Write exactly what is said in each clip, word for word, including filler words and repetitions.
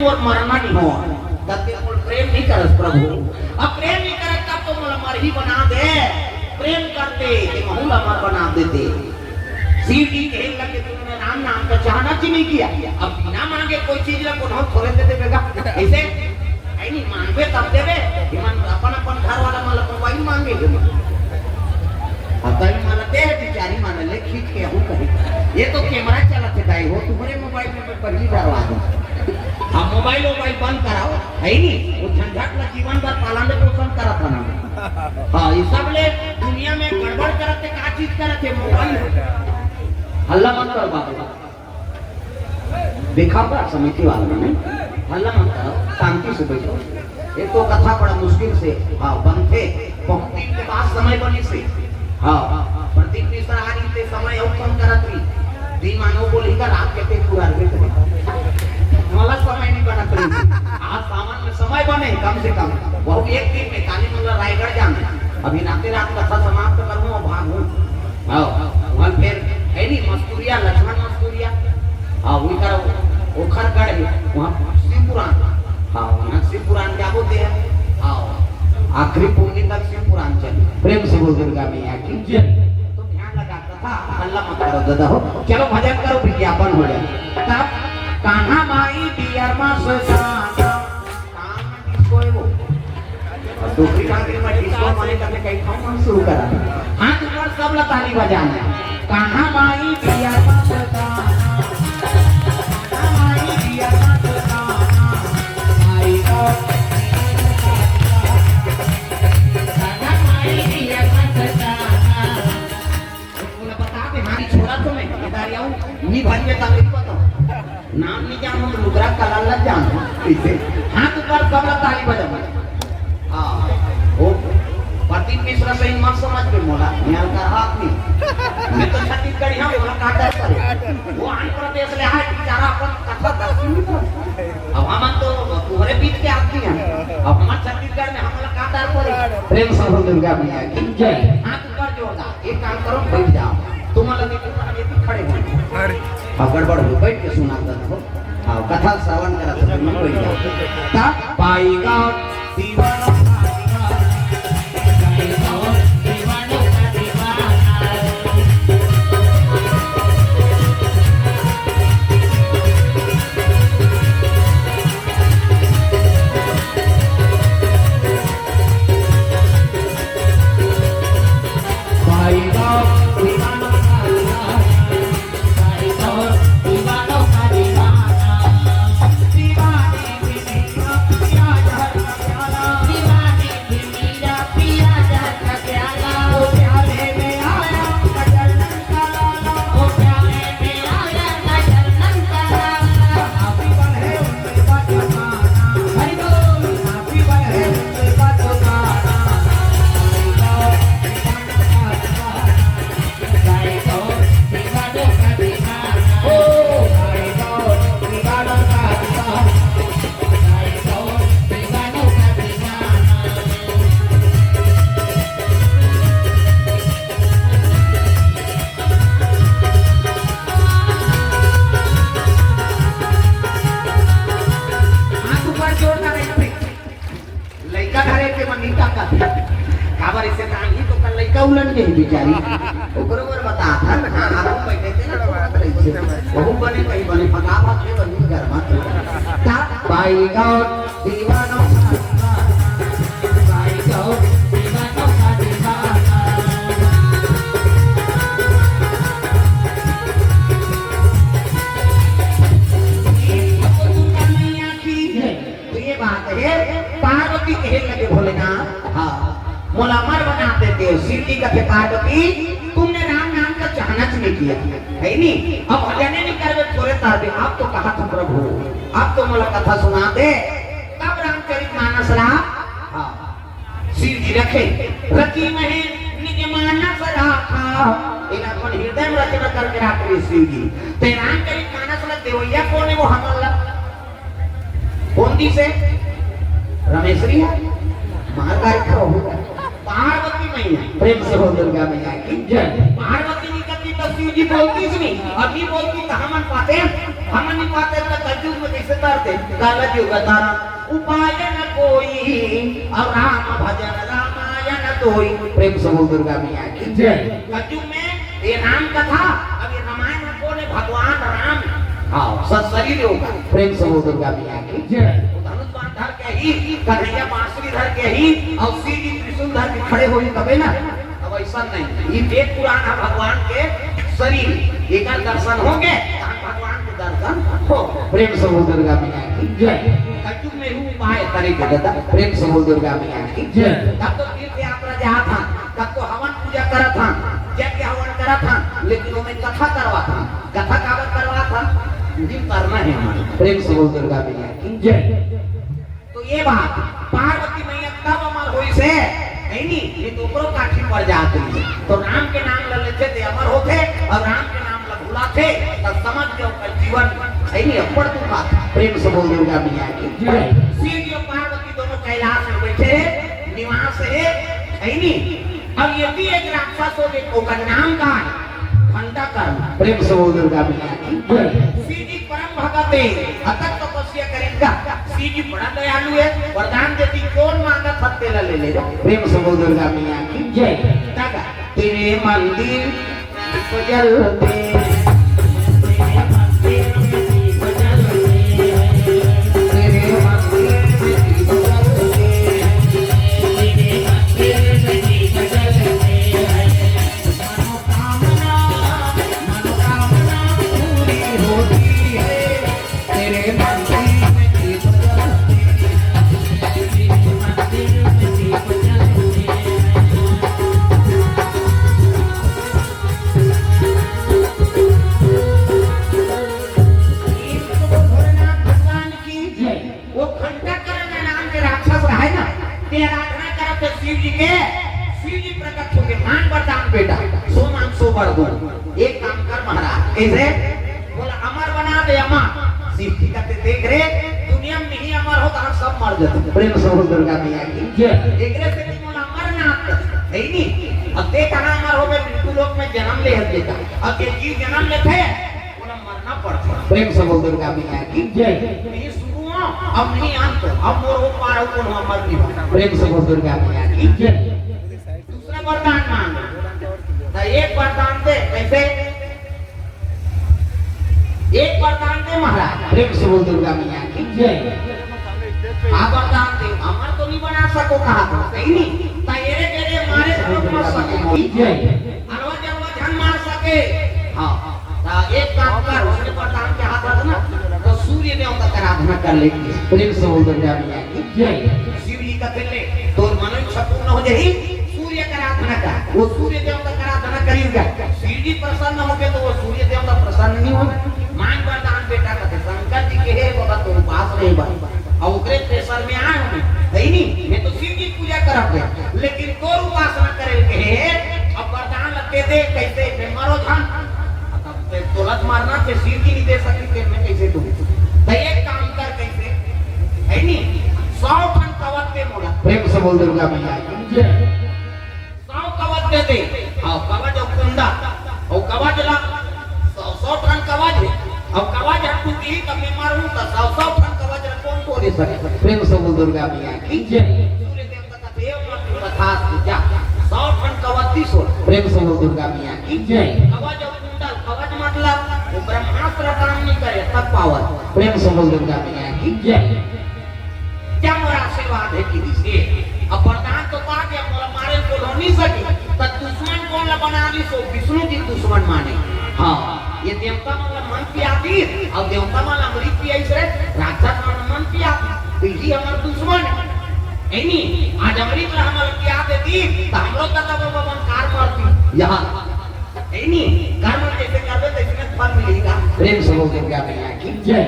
मोर मरना नहीं हो, तब ते मोर प्रेम नहीं करस प्रभु। अब प्रेम नहीं करत तब तो मोला मरही बना दे। प्रेम करते ते महू ला मर बना देते। शिव जी कहे लगे, "तुमने राम नाम का चाहना ही नहीं किया।" अब बिना मांगे कोई चीज ला कोनो थोड़े दे देवेगा। ऐसे आई नहीं मांगबे तब देबे। इमन अपन अपन घर वाला मन ला मोबाइल मांगे हे। अब तभी मन ला दे बिचारी मन ले खींच के हूँ कहीं। ये तो कैमरा चला थे दाई हो, तुम्हारे मोबाइल में मैं पहली बार आ गया। अब मोबाइल वोबाइल बंद कराओ, है नहीं? वो झंझट ला जीवन भर पालन पोषण करत रहना। हाँ, ये सब ले दुनिया में गड़बड़ करत हे, का चीज करत हे? मोबाइल। हल्ला मत कर बाबू। देखा होगा समिति वाला ने, हल्ला मत करो, शांति से बैठो। एक तो कथा बड़ा मुश्किल से, हाँ, बनथे, बहुत दिन के बाद समय बने से। हाँ, प्रदीप मिश्रा आ रही थे, समय और कम करत रही। दिन मानो बोली का रात के पे पूरा रे करे। मला समय नहीं बनत रही। आज सावन में समय बने कम से कम। बहुत एक दिन में काली मंगल रायगढ़ जाना। अभी राते रात कथा समाप्त करूँ और भागूँ। हाँ, वहाँ फिर है नहीं मस्तूरिया, लक्ष्मण मस्तूरिया। हाँ, उनका ओखर गढ़ है, वहाँ शिव पुराण। हाँ, वहाँ शिव पुराण क्या बोलते हैं? हाँ, आखिरी पुण्य तक शिव पुराण चले। प्रेम से बोल दुर्गा मैया की जय। तो ध्यान लगा कथा, हल्ला मत करो दादा हो। चलो भजन करो, विज्ञापन हो जाए। तब कान्हा माई बियर मा से गाना। कान में डिस्को है वो। और दूसरी बात ये मैं डिस्को माने करने कहीं खाऊं हम शुरू करा। हाथ ऊपर सब ला ताली बजाना। कान्हा माई बियर मा से गाना। कान्हा माई बियर मा से गाना। माई को कान्हा माई बियर मा से गाना। ओला बता दे, हाँ, छोरा तो मैं, इधर आऊं, नी भाई में ताकत बताओ। नाम नहीं जानो, तो मुद्रा कला लग जानो। इसे हाथ ऊपर सब लोग ताली बजाओ। हाँ, वो प्रदीप मिश्रा से ही मत समझ के मोला, यहाँ का हाथ नहीं। मैं तो छत्तीसगढ़ी हूँ, मोला का डर करे। वो आंध्र प्रदेश ले आए, बेचारा अपन कथा दस मिनट। अब हम तो तुम्हारे बीच के आदमी हैं, अब हमारे छत्तीसगढ़ में हमला का डर करे। प्रेम से बोल दुर्गा मैया की जय। हाथ ऊपर जोरदार। एक काम करो, बैठ जाओ। तुम अलग एक ऊपर, हम एक ही खड़े हो। अरे। अब गड़बड़ हो, बैठ के सुना दो। हाँ, कथा श्रवण करा तो तुम बैठ जाओ। तब पाएगा दीवाना। हाथ ऊपर जोर ना रही। लइका घरे के मन नहीं ताकत। काबर इसे तान ही तो कल लइका उलन के ही बिचारी। ओकरो बर बता था ना, हाँ, हाँ, बैठे थे ना, तो बात रही से। बहुत बने, कहीं बने, फटा बात है, बनी घर मत। ता पाई गाँव दीवानों का दीवाना, पाई गाँव दीवानों का दीवाना। ये तो दुर्गा मैया की है। तो ये बात है, पार्वती कहे लगे भोलेनाथ, हाँ, मोला अमर बना देते हो। शिव जी कहते, "पार्वती, तुमने राम नाम का चाहना नहीं किया, है नहीं? अब भजने नहीं करवे, थोड़े तार दे। आप तो कहा था प्रभु, आप तो मोला कथा सुना दे।" तब रामचरित मानस रहा, हाँ, शिव जी रखे, "रची महे निज मानस राखा।" इन अपन हृदय में रचना करके रख रहे शिव जी। ते रामचरित मानस ला देवैया कौन है, वो हमन ला कौन दी से? रमेश रिया, महाकाल प्रभु, पार्वती मैया। प्रेम से बोल दुर्गा मैया की जय। पार्वती नहीं करती तो शिव जी बोलती से नहीं, अभी बोलती तो हमन पाते। हमन नहीं पाते त कलयुग में कैसे तरते? काला युग तारा उपाय न कोई, और राम भजन रामायण कोई। प्रेम से बोल दुर्गा मैया की जय। कलयुग में ये राम कथा, अब ये रामायण में कौन है? भगवान राम। हाँ, सत शरीर होगा। प्रेम से बोल दुर्गा मैया की जय। वो धनुष बाण धर के ही, कन्हैया बांसुरी धर के ही, और शिव जी त्रिशूल धर के खड़े होई तबे ना। अब ऐसा नहीं, ये वेद पुराण है भगवान के शरीर, एकर दर्शन होगे, तहन भगवान के दर्शन हो। प्रेम से बोल दुर्गा मैया की जय। कलयुग में ही उपाय करे के दादा, प्रेम से बोल दुर्गा मैया की जय। तब तो तीर्थ यात्रा जात हन, कतको हवन पूजा करत हन, यज्ञ हवन करत हन, लेकिन ओमे कथा करवात हन। कथा काबर करवात हन? यही करना है हमारे। प्रेम से बोल दुर्गा मैया की जय। तो ये बात, पार्वती मैया तब अमर होइस हे, है नी? नहीं तो ओकरो काठी पड़ जात रहिस। तो राम के नाम ल लेथे ते अमर होथे, और राम के नाम ल भुलाथे, तब समझ के ओकर जीवन, है नी, अब्बड़ दुख आथे। प्रेम से बोल दुर्गा मैया की जय। शिव जी और पार्वती दोनों कैलाश में बैठे हे, निवास हे, है नी? अब ये भी एक राक्षस हो, देखो, ओकर नाम का है घंटा कर्म। प्रेम से बोल दुर्गा मैया की जय। शिव जी परम भगत हे, अथक तपस्या करेन गा। शिव जी बड़ा दयालु हे, वरदान देती, कौन मांगत हत्ते ला ले ले। प्रेम से बोल दुर्गा मैया की जय। तगा तेरे मंदिर सजल दे, तेरे मंदिर में दीप जलते हैं, तेरे मंदिर में दीप जलते हैं, तेरे मंदिर में दीप जलते हैं। मनोकामना, मनोकामना पूरी होती है। तेरे मंदिर में दीप जलते हैं, तेरे मंदिर में दीप जलते हैं। भोलेनाथ भगवान की जय। वो घंटा करण नाम के राक्षस रहे ना, ते आराधना करत हे शिव जी के, शिव जी प्रकट होके मांग वरदान बेटा, सो मांग सो वर दूं। एक काम कर महाराज, कैसे? बोला अमर बना दे अमर। शिव जी कहते देख रे, दुनिया में नहीं अमर हो तो हम सब मर जाते। प्रेम से बोल दुर्गा मैया की जय। एकरे से नहीं बोला अमरनाथ, है नहीं? अब देख कहाँ अमर हो गए, मृत्यु लोक में जन्म ले हर बेटा। अब ये जीव जन्म लेते हैं, बोला मरना पड़ता है। प्रेम से बोल दुर्गा मैया की जय। नहीं शुरू हो, अब नहीं अंत हो, अब मोर हो पार हो, कौन हो अमर नहीं हो। प्रेम से बोल दुर्गा मैया की जय। दूसरा वरदान मांग। तो एक वरदान दे, कैसे? एक वरदान दे महाराज। प्रेम से बोल दुर्गा मैया की जय। आप वरदान दे, अमर तो नहीं बना सको कहा था, सही नहीं? ता एरे बेरे मारे तो मत सको। जय। अलवा जलवा झन मार सके। हाँ। ता एक काम कर, उसने वरदान के हाथ रखना, तो सूर्य देवता का आराधना कर लेती है। प्रेम से बोल दुर्गा मैया की जय। शिव जी का ले, तोर मनोइच्छा पूर्ण हो जाही, सूर्य का आराधना कर। वो सूर्य देवता का आराधना करेगा, शिव जी प्रसन्न हो गए तो वो सूर्य देवता प्रसन्न नहीं हो। मांग वरदान बेटा कहते, शंकर जी के हे बाबा, तो उपास नहीं बन। और ओकरे प्रेशर में आए होंगे, है नहीं? मैं तो शिव जी पूजा करब है, लेकिन तोर उपासना करे के हे, अब वरदान लग के दे, कैसे मैं मरो झन। अब ते तोलत मारना के शिव जी नहीं दे सके, ते मैं कैसे दूं? तो एक काम कर, कैसे, है नहीं? सौ ठन कवच दे मोला। प्रेम से बोल दुर्गा मैया की जय। सौ कवच दे दे। हाँ, कवच और कुंडल। और कवच ला, सौ, सौ ठन कवच हे। और कवच ह टूटही त मैं मरहूँ, त सौ, सौ ठन कवच ला कौन तोड़ सके? प्रेम से बोल दुर्गा मैया की जय। सूर्य देवता का देव मत तथास्तु जा। सौ ठन कवच दिस हो। प्रेम से बोल दुर्गा मैया की जय। कवच और कुंडल, कवच मतलब वो ब्रह्मास्त्र काम नहीं करे, तब पावर। प्रेम से बोल दुर्गा मैया की जय। क्या मोर आशीर्वाद हे कि दिस हे? अब वरदान तो पा गया, मोला मारे को हो नहीं सके, त दुश्मन कौन ला बना ली सो? विष्णु जी दुश्मन माने। हाँ, ये देवता मन ला मन पिया दी, और देवता मन ला अमृत पिया इस रे, राक्षस मन ला मन पिया दी, तो ये हमर दुश्मन है। ए नी, आज अमृत ला हमर पिया देती, तो हमरो दादा बाबा मन कार मारती। यहाँ, ए नी, कर्म जैसे करबे, तैसे फल मिलेगा। प्रेम से बोल दुर्गा मैया की जय।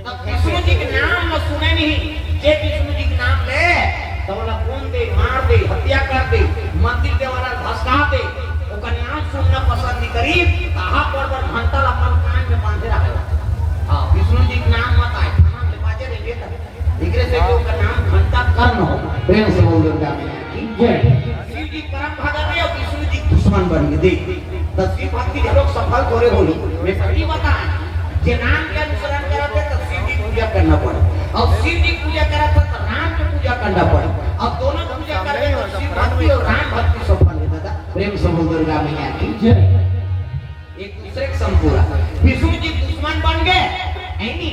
तब विष्णु जी के नाम म सुने नहीं, जे विष्णु जी के नाम ले, तो बोला, "कौन दे, मार दे, हत्या कर दे, मंदिर देवाला भसका दे, ओकर नाम सुनना पसंद नहीं करी, कहा पर पर घंटा ला अपन कान में बांधे रहे।" हाँ, विष्णु जी के नाम मत आए, खाना ले बाजे रहिए तब। एकरे से कि ओकर नाम घंटा कर्ण हो। प्रेम से बोल दुर्गा मैया की जय। शिव जी परम भगत हे और विष्णु जी दुश्मन बन गए। देख, तब शिव भक्ति घलोक सफल थोड़े होही। मैं सही बताएं, जे राम के अनुसरण करत हे, त शिव जी पूजा करना पड़े, अउ शिव जी पूजा करत हे, त राम के पूजा करना पड़े, अउ दोनों पूजा करबे, त शिव भक्ति अउ राम भक्ति सफल हे। दादा, प्रेम से बोल दुर्गा मैया की जय। एक दूसरे के संपूरा, विष्णु जी दुश्मन बन गए, है नी?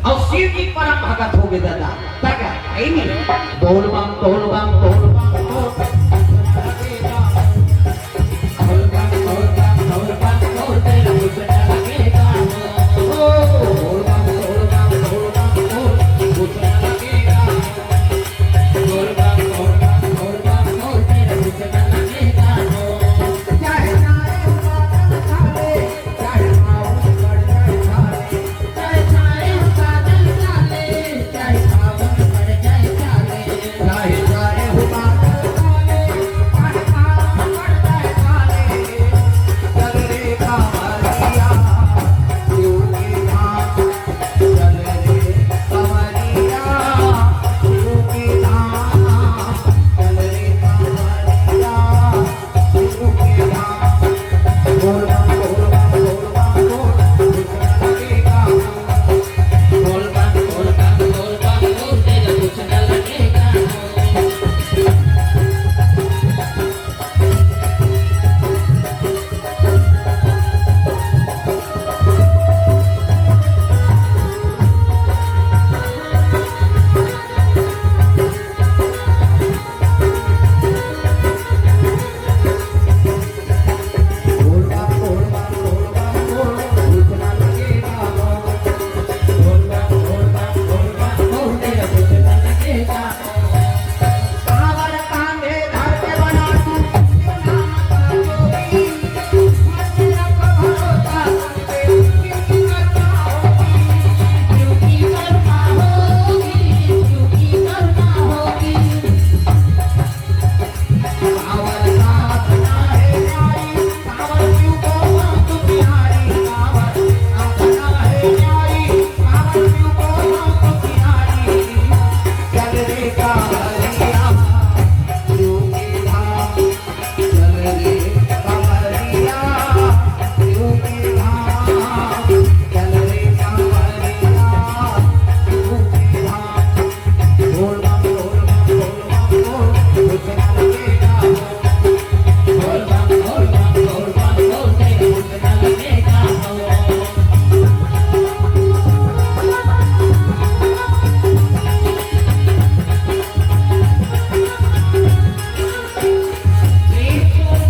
अउ शिव जी परम भगत हो गए दादा, तगड़ा, है नी? बोल बम, बोल बम, बोल बम, बोल बम।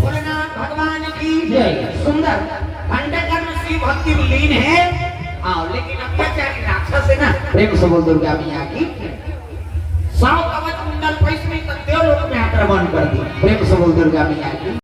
भोलेनाथ भगवान की जय। सुंदर घंटा कर्म शिव भक्ति में लीन है। आओ, लेकिन अत्याचारी राक्षस है ना, प्रेम से बोल दुर्गा मैया की। सौ कवच कुंडल पैस में तो देवलोक में आक्रमण कर दी। प्रेम से बोल दुर्गा मैया की।